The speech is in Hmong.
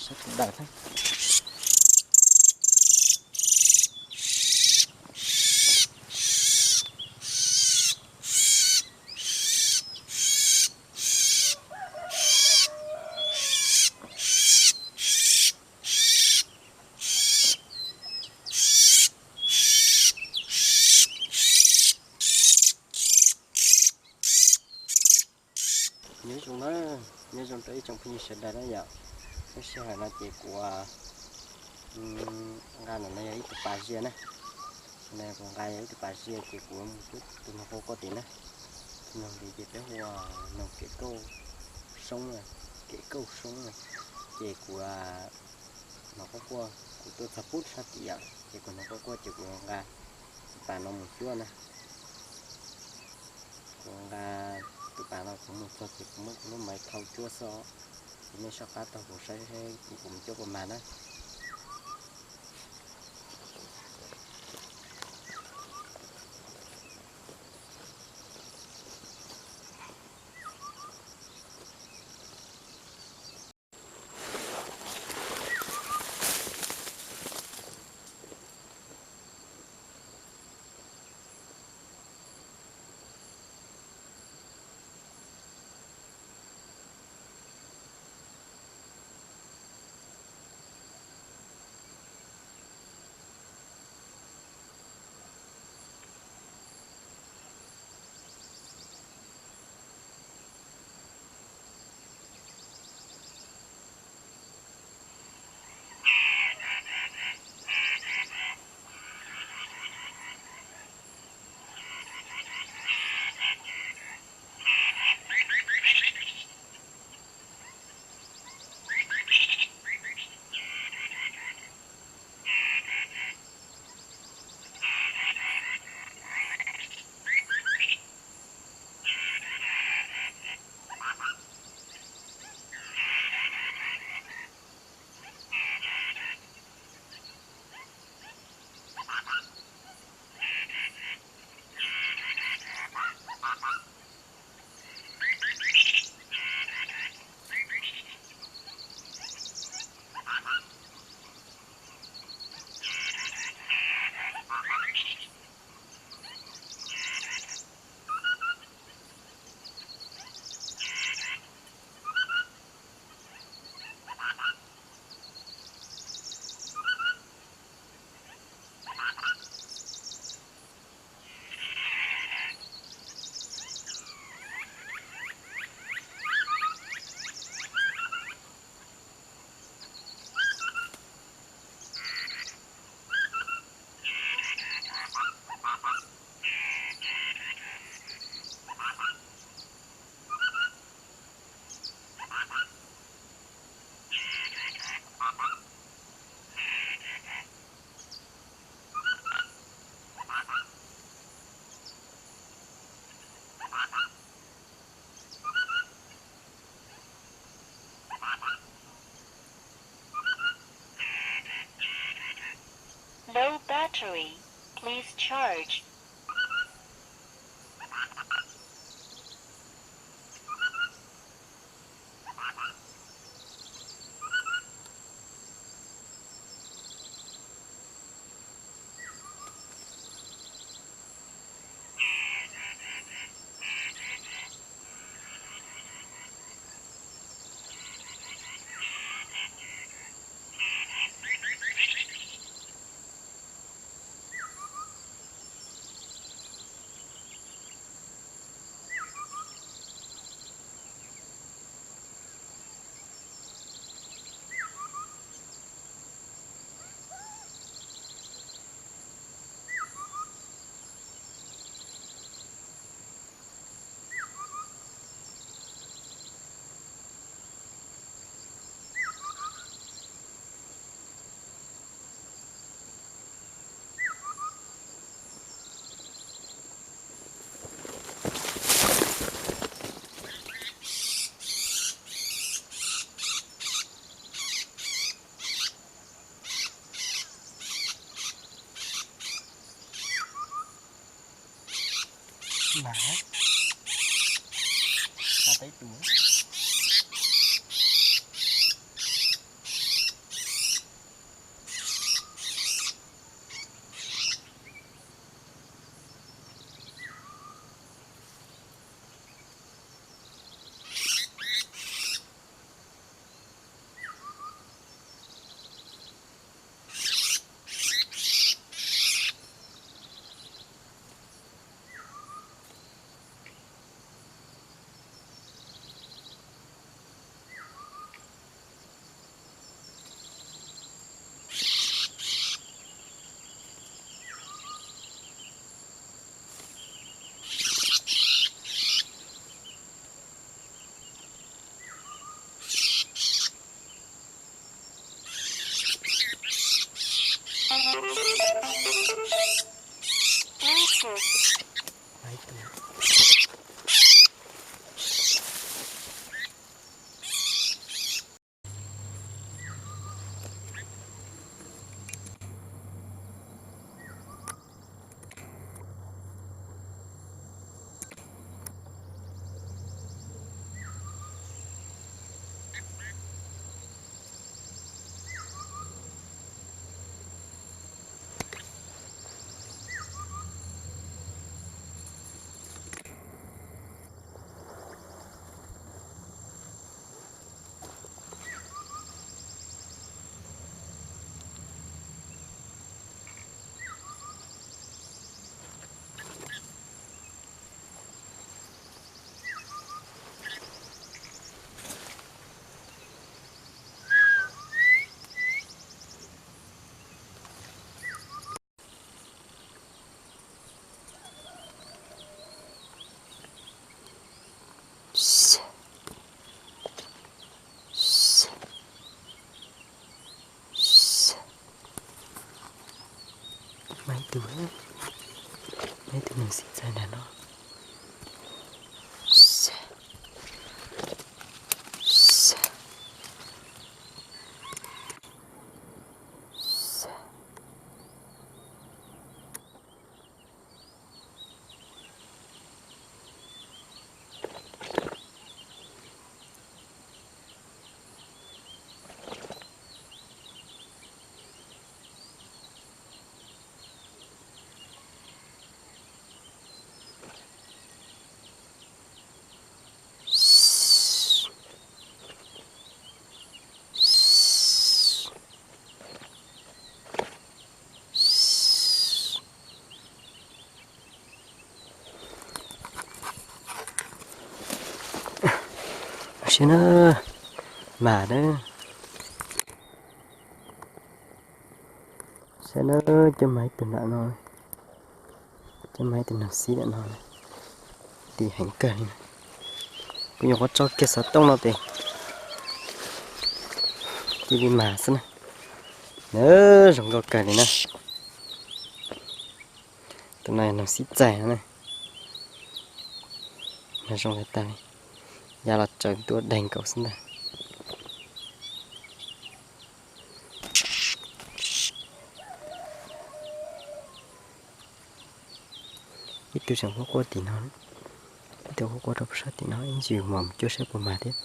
Sawv daws thiab. Nyob zoo na, nyob zoo rau ib tsoom phooj ywg sawv daws na yom. Lub sij hawm no ces kuv nqa ntawm no yog ib tug pas zias na. Ntawm no kuv nqa yog ib tug pas zias ces kuv mus cuab tus noog quaj quaj tim na. Tus noog tid ces peb hu ua noog kem kauj soob, kem kauj soob na. Ces kuv noog quaj quaj, kuv tuaj txog pub sab tid yom, ces kuv noog quaj quaj ces kuv nqa tus pas no mus cuab na. Kuv nqa tus pas no kuv mus txog ces kuv muab kuv lub maiv thau cuab xwb os. Ces nej soj qab taug kuv saib seb kuv mus cuab puas mag na. Low battery. Please charge. Mag, tau peb tus. Ib tug neeg xib txaij ntag no. Saib na, mas na, saib na, coj mas ib tug nram no, coj mas ib tug neeg xib nram no, dim heev kawg li. Kuv nyuam qhuav tso kiag xov tooj no ces cia li mas xwb na. Zoo nkauj kawg li na. Tus no yog neeg xib txaij na. Mas zoo li tas li, ya los tsaws ntua daig nkaus xwb ntag. Ib tug tseem quaj quaj tim no, ib tug quaj quaj rau sab tim no, ib ntsis mam mus cuab saib puas mag thiab.